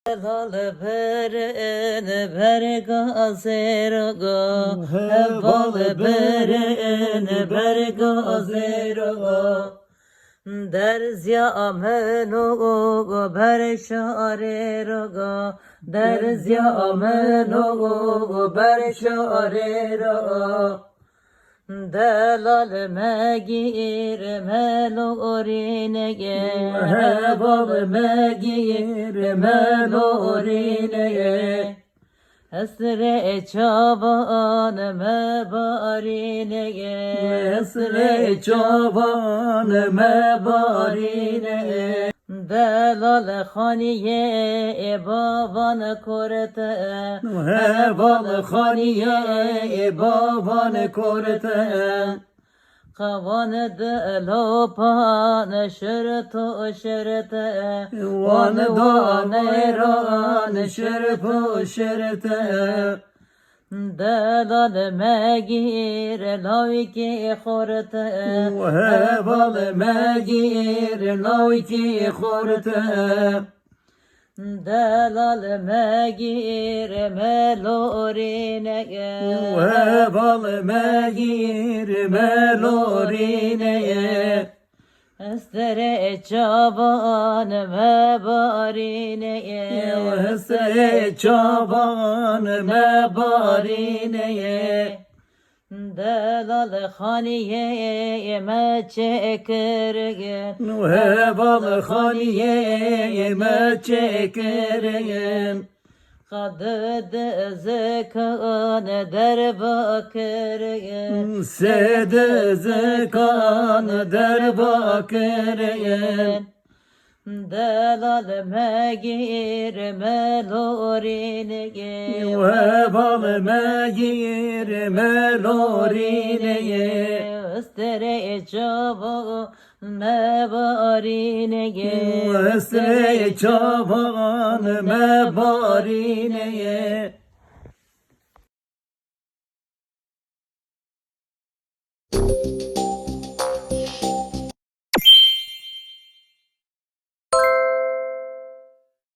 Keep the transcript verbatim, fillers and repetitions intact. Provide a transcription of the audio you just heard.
Delal birin berga zêroga, heval birin berga zêroga. Derzya ameno ber şarê roga, derzya ameno ber şarê roga. Delal megîr melorînege, heval megîr melorînege. Hesrê çavan me barînege, hesrê çavan me barînege. Delal xaniyê bavan korte, heval xaniyê bavan korte. Qewan di lopan şirto şirte, wan danêran şirto şirte. Delal megîr lawikê xorte, heval megîr lawikê xorte. Delal megîr melorînege, heval megîr melorînege. Hesrê çavan me barînege, hesrê çavan me barînege. Delal xaniyê me çêkirin, heval xaniyê me çêkirin. Qad dizikan derva kirin, sê dizikan derva kirin. Delal megîr melorînege, heval megîr melorînege. Hesrê çavan me barînege, hesrê çavan me barînege.